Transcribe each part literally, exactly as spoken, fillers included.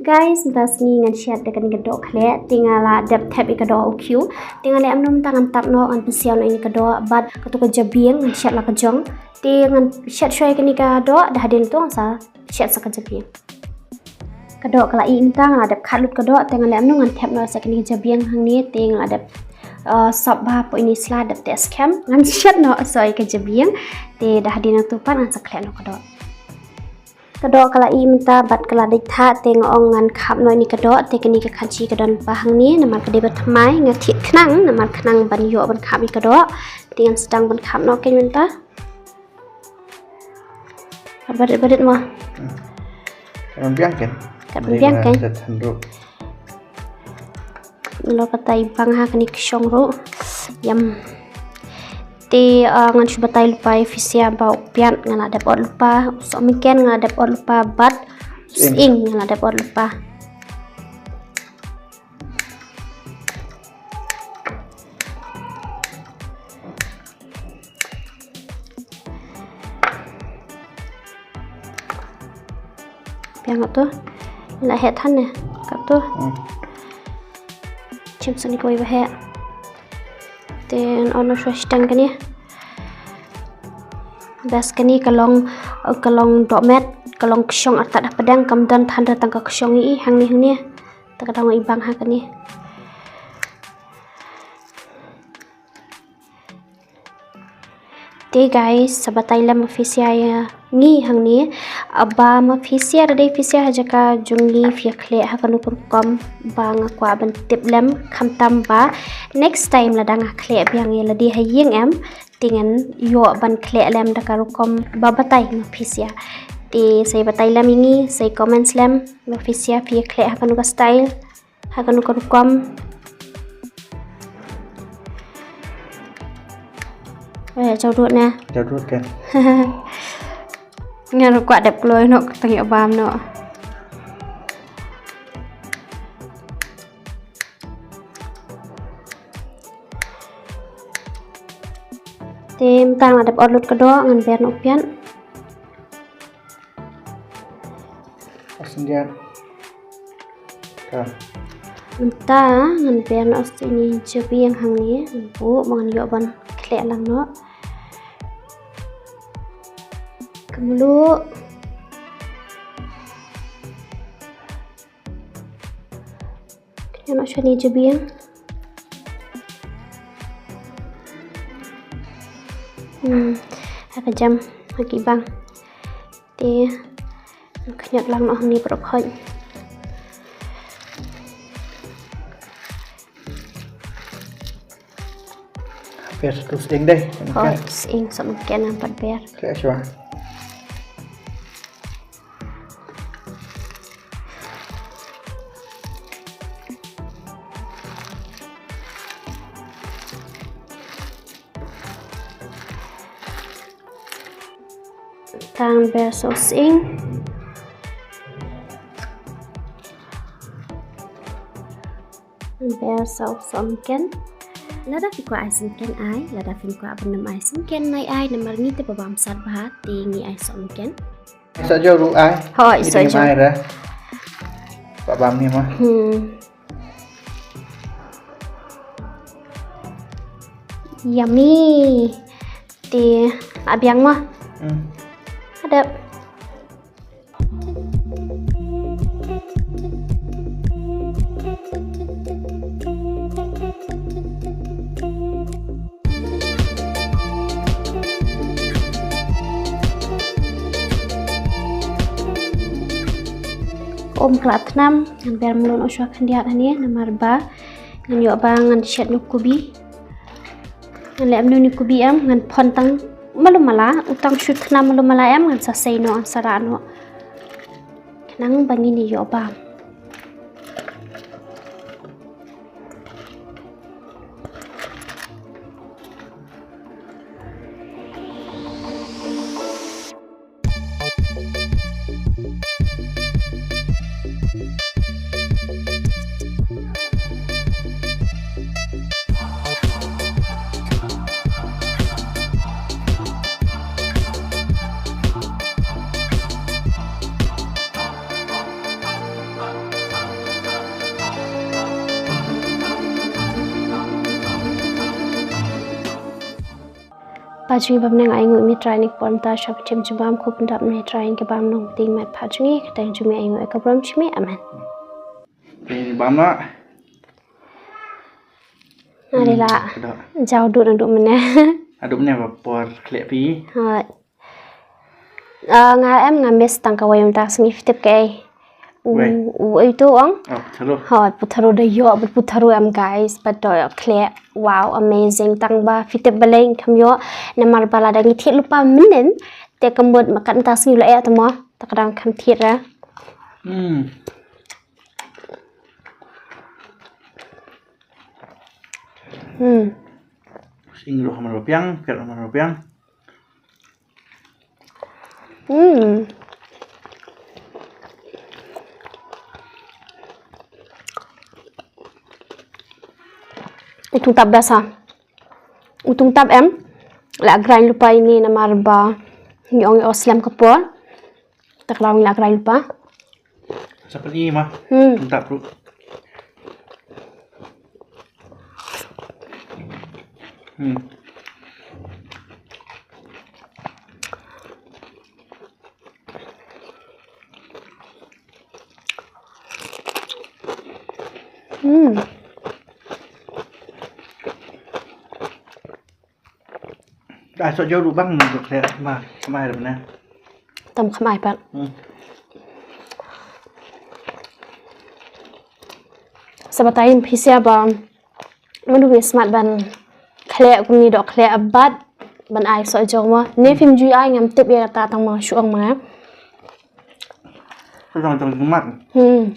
Guys, mynta sngi ngan shet da kane ka doh khleh, te nga la dep thep ïa ka doh u khiew. Te nga leh kumno mynta, ngan tap noh, ngan pynsiaw noh ïa kane ka doh bad kato ka jabieng, ngan shet la ka jong. Te ngan shet shuwa ïa kane ka doh, da hadien to ngan sa shet sa ka jabieng. Ka doh ka la ih mynta, nga la dep khad lut ka doh, te nga leh kumno, ngan thep noh sa kane ka jabieng hangne, te nga la dep, uh, sop bha hapoh ine i sla, dep teh skhem, ngan shet noh sa ïa ka jabieng, te da hadien to pat ngan sa khleh noh ka doh. Ka doh ka la ih mynta bad ka la dei thah, te nga ong ngan khap noh ine i ka doh, te kane ka khanchi ka don lypa hangne, namar ka dei ba thymmai, nga thied khnang, namar khnang ban ïoh ban khap ïa ka doh, te ngan sdang ban khap noh kein mynta. Barit barit mo. Hmm. Kan biang kan? Kan biang kan? Nalor kata i bang ha kane ka shong ruh. Ïam. Te, uh, ngan shu batai lypa ïa phi sha ba u piat nga la dep ot lypa, u sohmynken nga la dep ot lypa bad u sying nga la dep ot lypa. Biang kato. La heh than ne kato. Hmm. Shim sani kawei ba heh. Te ngan ot noh shuwa shiteng kane. Bas kane ka long, ka long dohmet, ka long kshong artat hapdeng, kam don than da tang ka kshong i hangne hangne. Te ka dang i bang ha kane. Te guys, sa batai lem ma phi sha ïa ngi hangne. Ba ma phi sha da dei phi sha ha jaka jong ngi, phi ïa khleh ha kano ka rukom ba nga kwah ban tip lem, khamtam ba next time lada nga khleh biang ïa lade ha ïing em, te ngan ïoh ban khleh lem da ka rukom ba batai ma phi sha. Te sa ïa batai lem ïa ngi, sa ïa comments lem ma phi sha phi ïa khleh ha kano ka style. Ha kano ka rukom. Eh, jaw dud ne. Jaw dud kan. Nga ruh kwah dep kloi noh, tang ïoh bam noh. Te mynta nga dep ot lut ka doh, ngan ber noh u piat. Os syndiat. Ka. Mynta ngan ber noh sa ine i jabieng hangne, ngan buh ba ngan ïoh ban khleh lang noh. Ka mluh. Kane noh shane jabieng. Hmm, ha ka jam, ha ki bang. Te, khñiot lang noh hangne baroh khoit. Ber sa tu sying dei. Hooid, sying sa mynken pat ber. Khleh shuwa. Tang ber sa u sying. Ber sa u sohmynken. Lada phi kwah ai syngken ai, lada phim kwah ban nym ai syngken nai ai, namar ngi te ba bam sat bha te ngi ai sohmynken. Sa jaw ruh ai. Hooid, sa jaw. Ai ra. Ba bam ni ma. Hmm. Yummy. Te la biang ma. Hmm. Hadap. Um, khlad thnam, ngan ber mluh noh shuwa khyndiat hangne, namar ba ngan ïoh ba ngan shet noh kubi. Ngan leh mluh noh kubi em, ngan phon tang malu mala, u tang shu thnam malu mala em, ngan sa sei noh, ngan sa rah noh. Khnang ba ngin ïoh bam. Pha jong ngi ba bneng, ai nguh ïa me Trai ïa kane ka por mynta sha phi, ïa ka jingim bam, khublei Trai ïa ka bam nongpynim ïa pha jong ngi, ka dei jong me ai nguh ïa ka burom jong me. Amen. Te bam noh. Ngan ïa la jaw duh naduh mynne. Naduh mynne ba por khleh phi. Hooid. Ah, nga em nga miss tang kawei mynta, sngi phi tip kaei. U, u, uei uto u ong? Oh, putharo. Hooid, putharo da ïoh, bad putharo em guys, bad da ïoh khleh. Wow, amazing. Tang ba phi tip balei ngam ïoh, namar ba lada ngi thied lypa mynnin, te ka mut ma kat mynta sngi la eh te mo, te ka dang kham thied re. Hmm. Hmm. Sing ruh hamar ba piang, kat hamar ba piang. Hmm. U tungtap da sa. U tungtap em. La grind lypa ine namar ba ngi ong ïa u slem ka por. Te ka daw ngi la grind lypa. Sa pynï ma. Hmm. Tap ruh. Hmm. Hmm. Ai soh jew ruh bang, dohkhleh ma, kham ai ruh na. Tam kham ai pat. Hmm. Sa batai ïa phi sha ba mano ba smat ban khleh kumne, dohkhleh bad ban ai soh jew mo. Ne phim ju ai ngam tip ïa kata tang mo, shu ong ma. Sa tang tang smat. Hmm.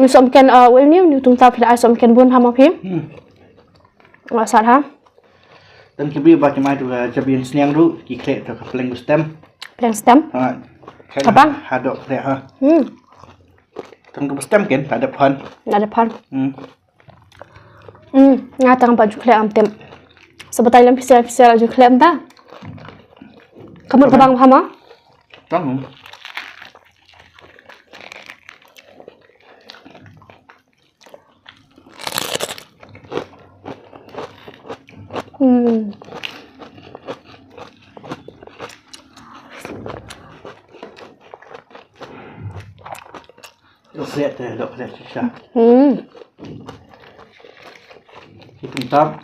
Ngi sohmynken, uh, uni, uni u tungtap phi la ai sohmynken bun ha mo phi. Hmm. Wa sat ha. Tang ki briew ba ki mai tu ka jabieng sniang ruh, ki khleh tu ka pleng stem. Pleng stem. Ha. Ka bang? Ha dohkhleh ha. Hmm. Tang tu stem ken, la dep phan. La dep phan. Hmm. Hmm, nga tang ba ju khleh ngam tip. Sa batai lem phi sha, phi sha la ju khleh mynta. Ka mut ka bang ha mo? Tang. Hmm. Dohkhleh te, dohkhleh shisha. Hmm. Ki tungtap.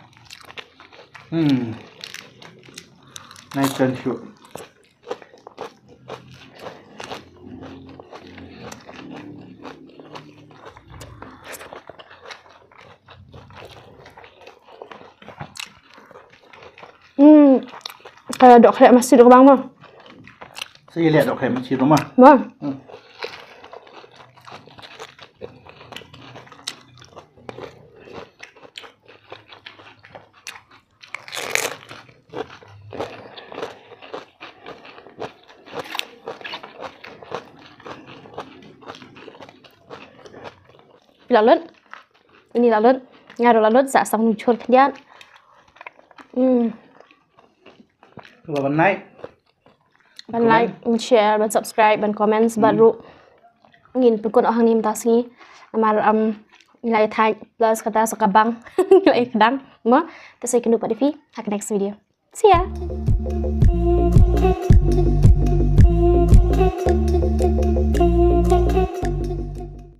Hmm. Nice and sure. Hmm. Ka dohkhleh masi ruh ka bang mo. Sa ïaleh dohkhleh masi ruh ma. Mo. Hmm. Phi la lut? Ini la lut. Nga ruh la lut, sa sdang nujor khyndiat. Hmm. Kaba ban like. Ban like, ban share, ban subscribe, ban comments, bad ruh ngin pynkut hangne mynta sngi. Namar, um, ngi la ïa thait plus kata sa ka bang. Ngi la ïa kdang. Mo, te sa ïakynduh pat ïa phi ha ka next video. See ya.